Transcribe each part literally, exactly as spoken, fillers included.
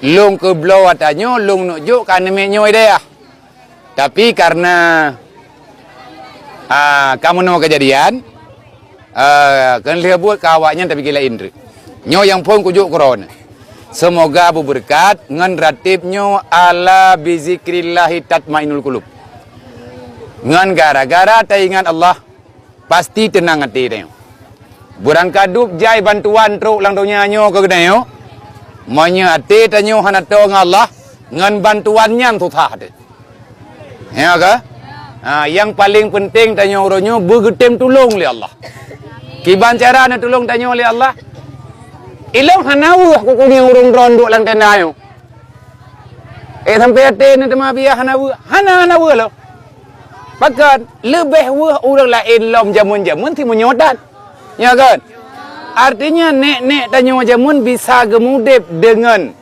Lôn keubloe ata nyoe, lôn neuk jok keu aneuk miet nyoe hidayah. Tapi kareuna, ah, ka meunoe keujadian, ah, keu lheueh buet keu awaknyan tapiké laén treuk. Nyoe nyang phon kujok keudroe. Seumoga beubeureukat ngon ratib nyoe, "Ala bizikrillahi tatmainnul qulub." Ngon gara-gara taingat Allah, pasti teunang até tanyoe. Beurangkadup jai bantuan trok lam donya nyoe keu geutanyoe, meunyoe até tanyoe hana toe ngon Allah, ngon bantuan nyan susah até. Ya ka? Ha, nyang paleng peunteng tanyoe uroe nyoe beugeutem tulông lé Allah. Kiban cara neutulông tanyoe lé Allah? Ilông hana weueh kukunyang ureuëng droe duek lam tenda nyoe. Eh, sampai até neuteuma biah hana weueh. Hana, hana weueh lom. Pakon, leubeh weueh ureuëng laén lom jameun-jameun si meunyoe that. Ya kan? Artinya, nek-nek tanyoe jameun bisa geumudeb deungon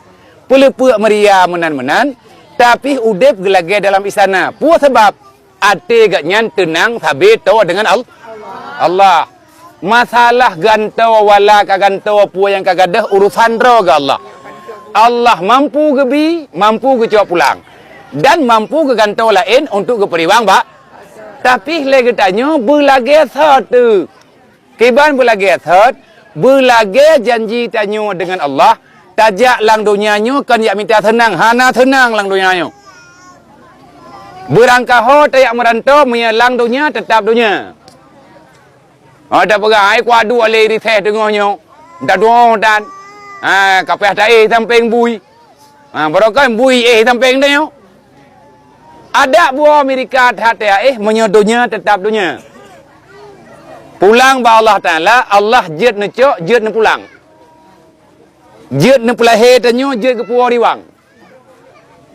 peuleupeuk meuria meunan-meunan, tapi udeb geulagée dalam istana. Peue sabab? Até geuhnyan teunang sabe toe deungon Al-, Allah. Masalah gantoe wala ka gantoe peue nyang ka gadôh urusan droe geuh Allah. Allah mampu geubi, mampu geucok pulang, dan mampu geugantoe laén untuk geupeurimang bak. Tapi lé geutanyoe beulagée sot teuh. Kiban beulagée sot, beulagée janji tanyoe deungon Allah, tajak lam donya nyoe kon jak mita seunang, hana seunang lam donya nyoe. Beurangkaho tajak meuranto meunyoe lam donya teutap donya. Ha, tapeugah, "Ai, kuadu alé riseh teungoh nyoe." Nta tuoh tan. Ha, kapeh taéh sampéng bui. Ha, barokon bui éh sampéng tanyoe. Adak buah Amerika that ya éh, meunyoe donya teutap donya. Pulang bak Allah Taala, Allah jeuet neucok, jeuet neupulang. Jeuet neupeulahé tanyoe, jeuet geupuwoe riwang.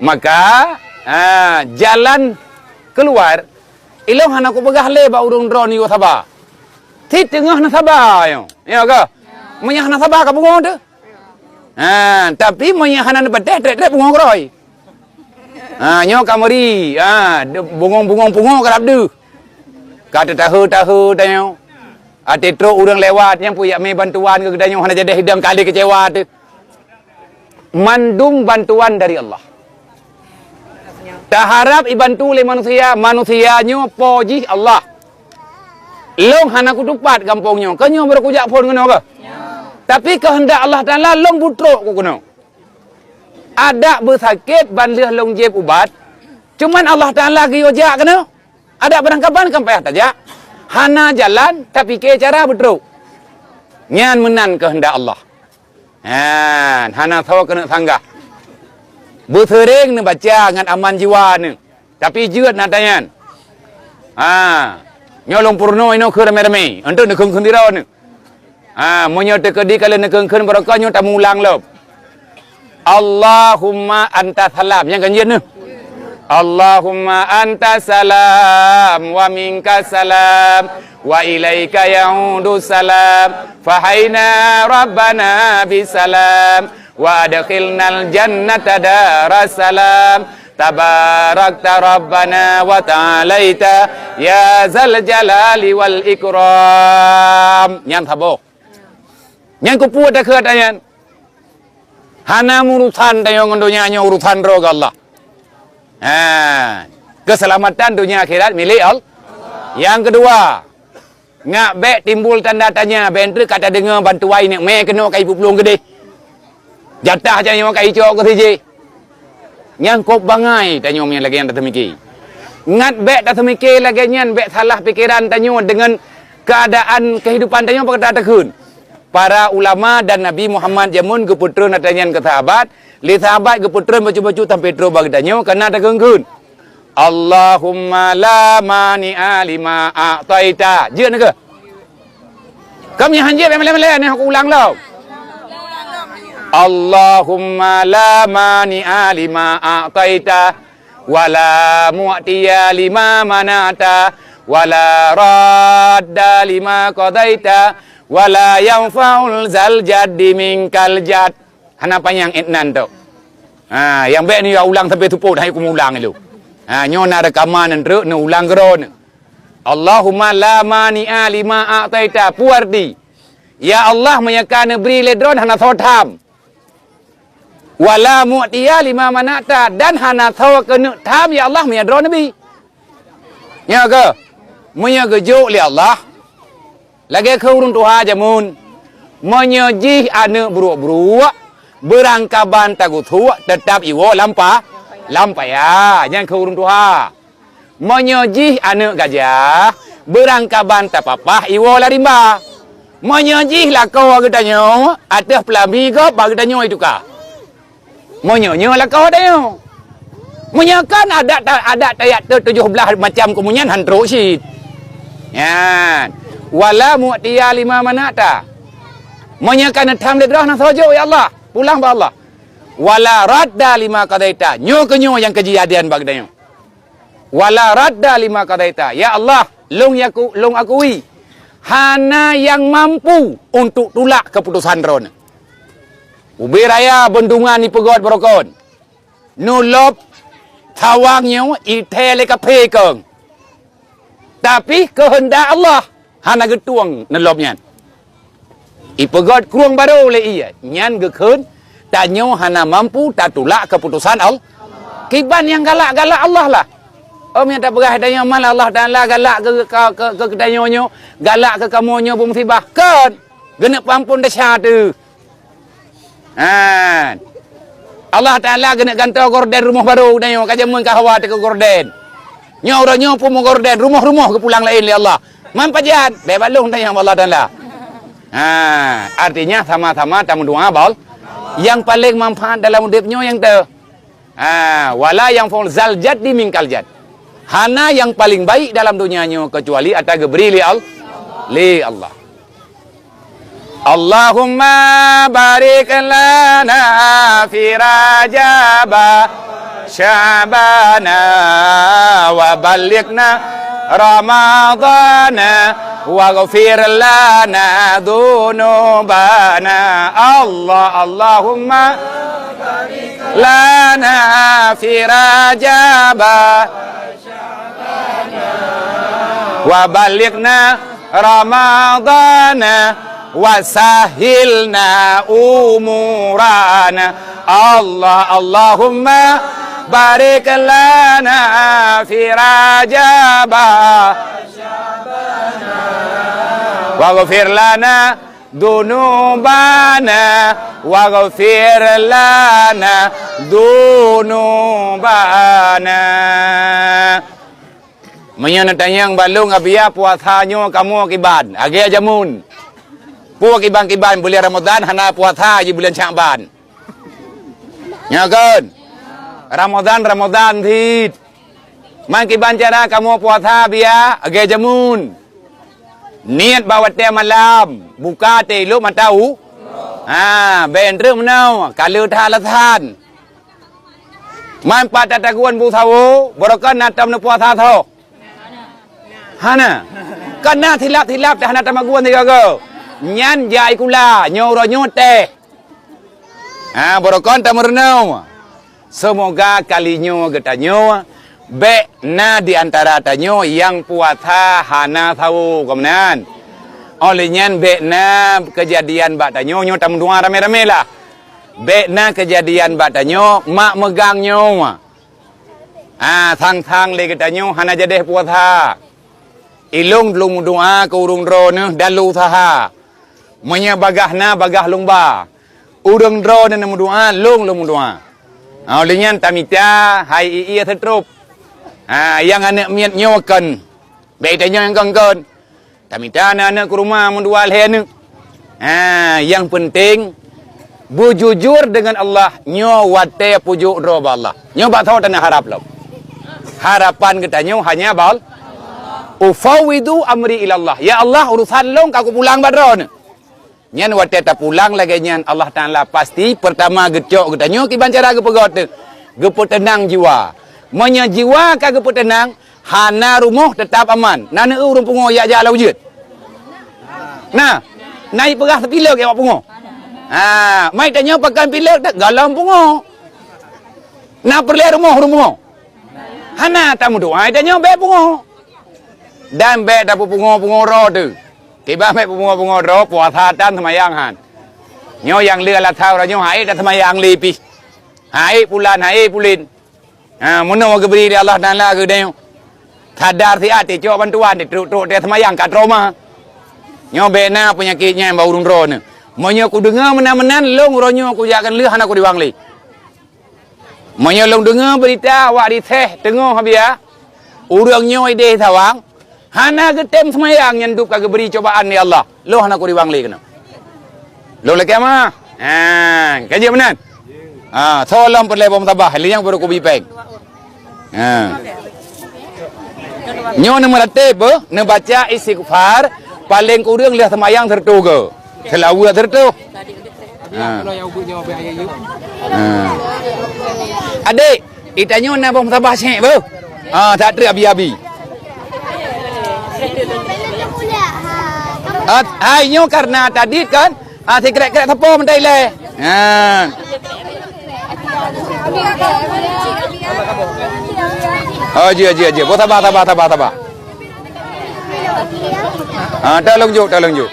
Maka, ha, jalan keuluar, ilông hana kupeugah lé bak ureuëng droe nyoe saba. Cit teungoh na saba nyoe. Ya ka? Meunyoe hana saba ka pungo teuh. Ha, tapi meunyoe hana neupatéh, trek-trek pungo keurôi. Ha, nyoe ka meuri, ha, de-, bungong-bungong pungo ka dab deuh. Ka teutahe-tahe tanyoe. Até trok ureuëng lewat, nyang peue jak mé bantuan keu geutanyoe hana jadeh idong kali keucewa teuh. Mandum bantuan dari Allah. Taharab ibantu lé manusia, manusia nyoe po jih Allah. Lông hana kutupat gampông nyoe, keu nyoe baru kujak phon keunoe keuh. Tapi keuheundak Allah Taala lông butrok ku keunoe. Adak beusakét ban lheueh lông jieb ubat, cuman Allah Taala geuyue jak keunoe. Adak barangkaban kan payah tajak, hana jalan, tapike cara beutrok. Nyan meunan keuheundak Allah. Han, hana soe keuneuk sanggah. Beuseuréng neubaca ngon aman jiwa neuh, tapi jeuet na tanyan. Ha, nyoe lôn peurunoe inoe keu ramé-ramé, untuk neukheun-kheun sidroe neuh. Ha, meunyoe teukeudi ka lheueh neukheun-kheun barokon nyoe tamulang lom. Allahumma anta salam. Nyang ganjeuet neuh. Allahumma anta salam wa minka salam wa ilaika yaudu salam. Fahaina rabbana bisalam wa adkhilnal jannata darasalam. Tabarakta rabbana wa ta'alaita ya zal jalali wal ikram. Nyan saboh. Nyang keupeue takheun ata nyan? Hana meurusan tanyoe ngon donya nyoe, urusan droe geuh Allah. Ha, keuseulamatan donya akhirat milék Allah. Nyang keudua, ngak bék timbul tanda tanya, bék treuk ka tadeungoe bantuan ineuk mé keunoe ka ipeuplueng keudeh. Jatah tanyoe ka icok keu sijih. Nyang kôb bangai tanyoe meunyoe lagée nyan taseumike. Ngat bék taseumike lagée nyan, bék salah pikeran tanyoe deungon keuadaan keuhidupan tanyoe bak tatakheun. Para ulama dan Nabi Muhammad jameun geupeutreun ata nyan keu sahabat, lé sahabat geupeutreun bacut-bacut sampoe trok bak geutanyoe kana takheun-kheun. Allahumma la mani'a lima a'taita. Jeuet na keuh? Kami hanjeuet, bék malée-malée, nyoe kuulang lom. Allahumma la mani'a lima a'taita, wa la mu'tiya lima mana'ta, wa la radda lima qadaita, wa la yanfa'u zal jaddi minkal jadd. Hana panyang étnan tu. Ha, nyang bék ni ya ulang sampai tupot, hai kumulang tu. Ha, nyoe na rekaman treuk neuulang keudroe. Allahumma la mani'a lima a'taita. Peue arti? Ya Allah, meunyoe ka neubri lé droe hana soe tham. Wala mu'tiya lima mana'ta, dan hana soe keuneuk tham, ya Allah, meunyoe droeneuh bi. Nyoe keuh, meunyoe geujok lé Allah, lagée keu ureuëng tuha jameun, meunyoe jih aneuëk brok-brok, beurangkaban tagusuk, teutab iwoe lam pa-, lam paya, nyan keuh ureuëng tuha. Meunyoe jih aneuëk gajah, beurangkaban tapapah iwoe lam rimba. Meunyoe jih lakoe geutanyoe, ateueh peulami gob bak geutanyoe ituka. Meunyoe nyoe lakoe tanyoe. Meunyoe kan adat ta-, adat tajak teu tujoh blaih macam keumunyan han trok cit. Nyan. Wala mu'tiya lima mana'ta. Meunyoe kan neutham lé droe na soe jok, ya Allah, pulang bak Allah. Wala radda lima qadaita. Nyoe keuh nyoe nyang keujadian bak geutanyoe. Wala radda lima qadaita. Ya Allah, lôn yaku-, lôn akui, hana nyang mampu untuk tulak keuputosan Droeneuh. Ubé raya beundungan ipeugöt beurokon. Nulôb sawang nyoe ithée lé kaphé keueng. Tapi keuheundak Allah hana geutueng nulôb nyan. Ipeugöt krueng barô lé ie, nyan geukheun tanyoe hana mampu tatulak keuputosan Allah. Kiban nyang galak-galak Allah lah. Oh, meunyoe tapeugah tanyoe malah Allah Taala galak keu, keu, keu, keu tanyoe nyoe, galak keu kamoe nyoe beumusibah. Kon, geuneuk peuampon desya teuh. Han. Allah Taala geuneuk gantoe gorden rumoh barô geutanyoe, ka jameun ka hawa teuka gorden. Nyoe uroe nyoe peumo gorden, rumoh-rumoh geupulang laén lé Allah. Man pajan, bèk balong tanyong bak Allah Taala. Ha, artinya sama-sama tameudoa bak Allah. Nyang paleng manfaat dalam udép nyoe nyang teu. Ha, wala yanfa'u zal jaddi minkal jadd. Hana nyang paleng baik dalam donya nyoe keucuali ata geubri lé Al-, lé Allah. Allahumma barik lana fi Rajaba Sya'bana wa ballighna Ramadana waghfir lana dzunubana. Allah, Allahumma lana fi Rajaba wa ballighna Ramadana wa sahhilna umurana. Allah, Allahumma barik lana fi Rajaba waghfir lana dzunubana waghfir lana dzunubana. Meunyoe neutanyong bak lôn, Abiya, puasa nyoe kamoe kiban, lagèe jameun. Peue kiban-kiban, buleuen Ramadhan hana puasa, ji buleuen Syakban. Nyo kon? Ramadhan, Ramadhan cit. Man kiban cara kamoe puasa, Abiya, lagèe jameun. Niet bak watèe malam, buka teuh ilop mata u-, ha, bèk treuk meunoe, ka le that alasan. Man pat tatagun bu sawo, barokon na tom neupuasa tho. Hana. Kana silap-silap teuh hana tamagun sigoe-goe. Nyan jai kula, nyoe uroe nyoe teh. Ha, barokon tameurunoe. Seumoga kali nyoe geutanyoe bèk na di antara tanyoe nyang puasa hana sawo, kon meunan. Óh lheueh nyan bèk na keujadian bak tanyoe, nyoe tameudoa ramé-ramé lah. Bèk na keujadian bak tanyoe, mak meugang nyoe. Ha, sang-sang lé geutanyoe hana jadeh puasa. Ilôn lôn meudoa keu ureueng droeneuh dan lôn useuha. Meunyoe bagaih na, bagaih lôn ba. Ureueng droeneuh neumeudoa, lôn lôn meudoa. Ha, óh lheueh nyan tamita hai ie-ie seutrop. Ha, nyang aneuk miet nyoe kon. Bèk tanyoe nyang kon-kon. Tamita aneuk-aneuk keu rumoh meudua lhèe aneuk. Ha, nyang peunteng, beujujur deungon Allah nyoe watèe peujok droe bak Allah. Nyoe bak soe taneuk harab lom. Harapan geutanyoe hanya bak Allah. Ufawwidu amri ilallah. Ya Allah, urusan lôn ka kupulang bak Droeneuh. Nyan watèe tapulang lagèe nyan, Allah Taala pasti peurtama geucok geutanyoe kiban cara geupeugöt teuh, geupeuteunang jiwa. Meunyoe jiwa ka geupeuteunang, hana rumoh teutap aman. Na neueu ureueng pungo jak-jak lam ujeuen? Na. Na ipeugah seupilek jak bak pungo. Ha, mai tanyoe pakon pilek teuh gohlom pungo. Na peureulèe rumoh ureueng pungo? Hana, tameudoa tanyoe bèk pungo. Dan bèk tapeupungo-pungo droe teuh. Kiban bèk peupungo-pungo droe, puasa tan seumayang han. Nyoe nyang le alasan uroe nyoe han ék taseumayang lé pih. Hai pulan, hai pulin. Ha, meunoe geubri lé Allah Taala keu tanyoe. Sadar siat teucok bantuan, teutrok-trok teuh seumayang ka trauma. Nyoe bèk na peunyakét nyan bak ureueng droeneuh. Meunyoe kudeungoe meunan-meunan, lôn uroe nyoe kujak keu lheueh hana kudiwang lé. Meunyoe lôn deungoe beurita awak Riseh teungoh biya, ureueng nyoe idéh sawang, hana geutem seumayang nyan dub ka geubri cobaan lé Allah. Lôn hana kudiwang lé keunoe. Lôn lakèe meu'ah. Ha, ka jeuet meunan. Ha, soe lom peureulèe boh meutabah, lé nyang baru kubi pèng. Ha. Nyoe neumeurateb beuh, neubaca istighfar, paleng kureueng lheueh seumayang sireutoh goe. Seulaweuet sireutoh. Ha. Ha. Adék, itanyoe na boh meutabah syiek beuh. Ha, that treuk abi-abi. Ha, hai nyoe karena tadi kan, ha, sikrek-krek sapo meutai lé. Ha. Oh, jeuet, jeuet, jeuet. Boh sabar, sabar, sabar, sabar. Ha, tolong jok, tolong jok.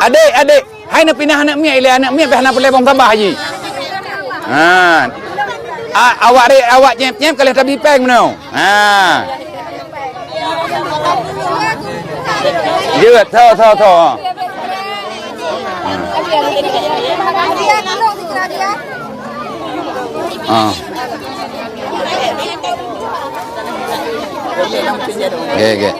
Adék, adék. Hai neupinah aneuk miet ilèe, aneuk miet pih hana peureulèe boh meutabah jih. Ha. A, awak re, awak nyep-nyep ka lheueh tabi pèng meunoe. Ha. Jeuet, tho, tho, tho. Ha. Ha. Gèt, gèt.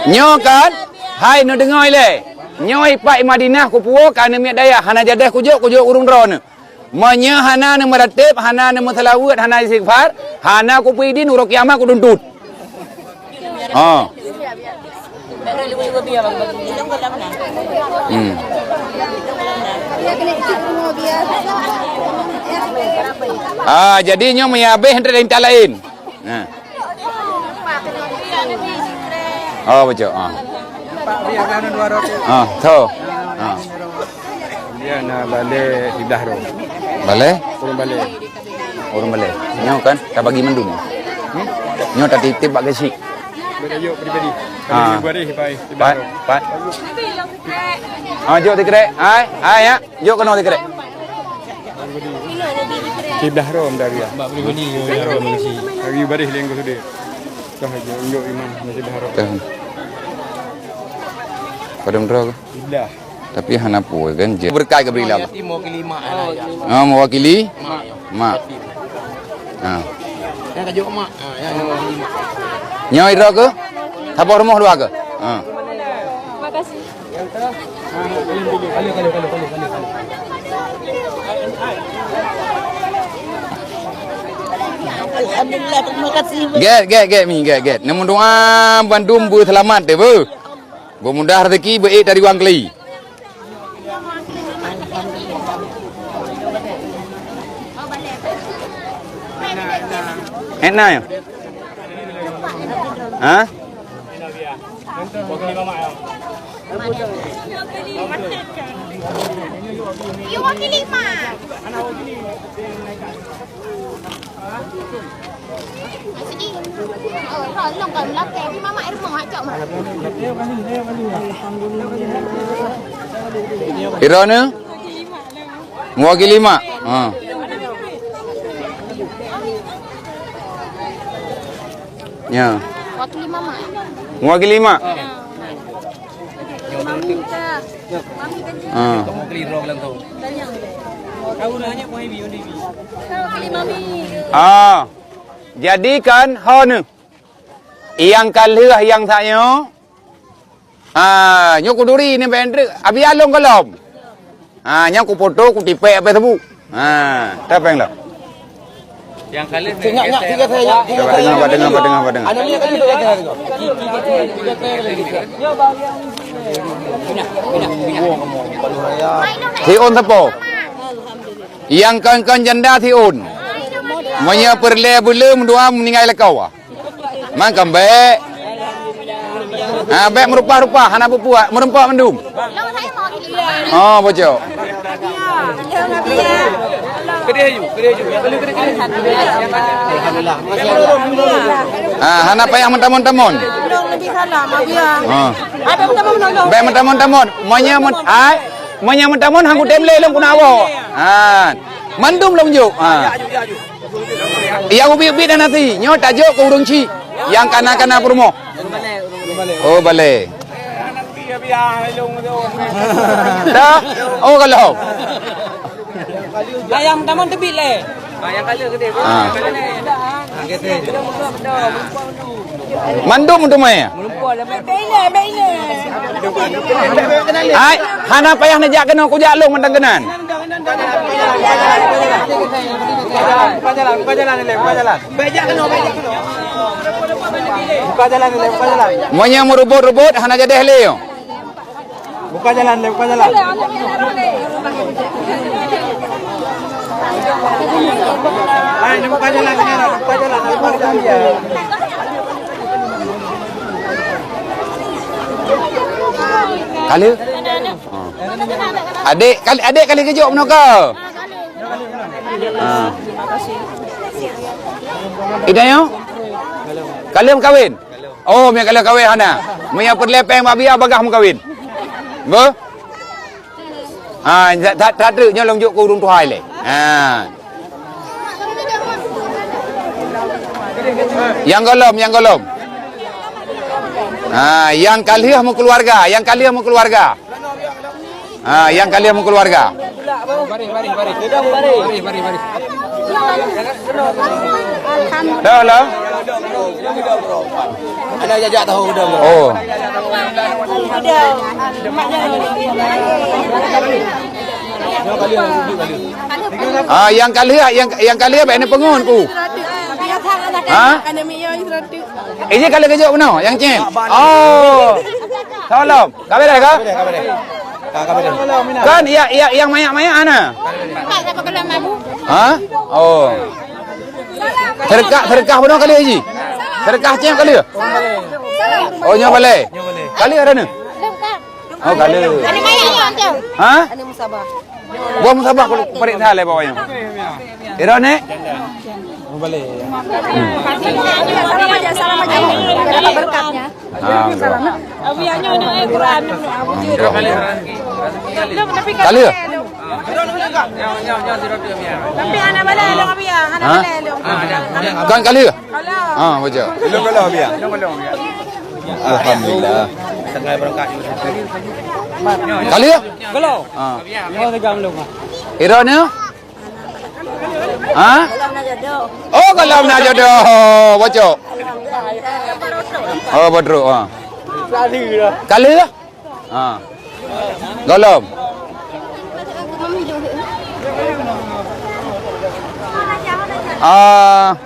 Nyoe kan, hai neudeungoe ilèe. Nyoe ipat i Madinah kupuwoe keu aneuk miet dayah, hana jadèh kujok, kujok ureueng droeneuh. Meunyoe hana neumeurateb, hana neumeuseulaweuet, hana istighfar, hana kupeuidin, uroe kiamat kutuntut. Ha. Hmm. Ah, jadi nyoe meunyo habéh enteuk intat laén. Nah. Oh, betul. Ah. Ah, tho. Ah. Dia na balè siblah roh. Balè? Ureueng balè. Ureueng balè. Nyoe kan tabagi mandum. Hmm? Nyoe tatitip bak geusyik. Beda yuk pribadi. Ah. Pribadi, pai, siblah Pat, roh. Pat. Ah, jok sikrek. Hai, hai ya. Jok keunoe sikrek. Siblah roh dari ya. Bak pribadi. Siblah roh. Lagi baris lengkau sudah. Dah aja, unjuk imam, siblah roh. Dah. Padam droe ke? Siblah. Tapi hana peue kan je. Berkat ke beri Allah. Yatim mewakili mak, anak ya. Ha, mewakili mak. Ha. Yang kajok mak. Ha, yang mewakili mak. Nyoe idroe ke? Saboh rumoh dua ke? Ha. Terima kasih. Alhamdulillah, terima kasih. Gèt, gèt, gèt, mi, gèt, gèt. Neumeudoa bandum beuseulamat teuh, beuh. Beumudah rezeki, beuék tariwang keuli. Enak ya? Ha? Irone? Mewakili mak. Ha. Ya. Wakili mamak. Mewakili mak. Mami ka. Mami ka. Ha. Wakili mami. Ah. Jadi kan ho neuh. Nyang ka lheueh nyang sa nyoe. Ah, nyoe kuduri ni bèk treuk. Abi along golom. Ah, nyan kupoto, kutipèk abéh teubuk. Ah, tapeng lah. Nyang ka lheueh. Nyak, nyak, tiga saya, nyak, tiga saya. Coba dengar, dengar, dengar, dengar. Anak minyak kan duduk kat sana tu. Siôn sapo? Nyang kon-kon janda siôn. Meunyoe peureulèe buleuen dua meuninggai lakoe. Man kan bèk. Ha, bèk meurumpok-rumpok, hana peue-peue, meureumpok mandum. Oh, bocok. Ha, hana payah meutamon-tamon. Ha. Bèk meutamon-tamon. Meunyoe meunt-, ai, meunyoe meutamon han kutem lé lôn keunoe woe. Ha. Mandum lôn jok. Ha. Nyang ubit-ubit dan nasi, nyoe tajok keu ureueng chik. Nyang kana-kana peurumoh. Oh, balèe. Dah? Oh, kalau. Ayam tamong teubiet lé. Ha. Mandum teumé. Hai, hana payah neujak keunoe, kujak lôn mantong keunan. Buka jalan, buka jalan, buka jalan. Buka jalan, buka jalan. Meunyoe meurubot-rubot, hana jadeh lé. Buka jalan, buka jalan. Hai, buka jalan, buka jalan. Kali? Adek, kali, adek kali kejok meunoe ka? Ha. Ida nyoe? Kali meukawén? Oh, meunyoe ka lheueh kawén hana. Meunyoe peureulèe péng bak biya, bagaih meukawén. Beuh? Ha, that, that, that treuk nyoe lôn jok keu ureueng tuha ilèe. Ha. Nyang gohlom, nyang gohlom. Ha, nyang ka lheueh meukeuluwarga, nyang ka lheueh meukeuluwarga. Ha, nyang ka lheueh meukeuluwarga. Baris, baris, baris. Baris, baris, baris. Dah lah. Ada jajak tahu udah. Oh. Ah, nyang ka lheueh, nyang, nyang ka lheueh bèk neupeungon ku. Ha? Iji ka lheueh geujok bunoe, nyang cit. Oh. Tolong. Ka beres ka? Ka beres. Ka, ka beres. Kan, ya, ya, nyang manyak-manyak hana? Ha? Oh. Seudeukah, seudeukah bunoe ka lheueh jih? Seudeukah cit ka lheueh? Oh, nyoe balèe. Ka lheueh dah ni? Oh, ka lheueh. Ha? Boh musabah ku parit that lé bak nyoe. Ira ni? Salam aja, salam aja. Dapat berkatnya. Ah, enggak. Enggak. Kali ya? Tapi hana balèe lôn, Abi, ya. Hana balèe lôn. Kan kali ya? Ah, baca. Alhamdulillah. Kali ya? Belum. Ah. Ira ni? Ha? Oh, kalau na jodoh. Bocok. Oh, bodro, ha. Kali lah. Ha. Golom. Ah.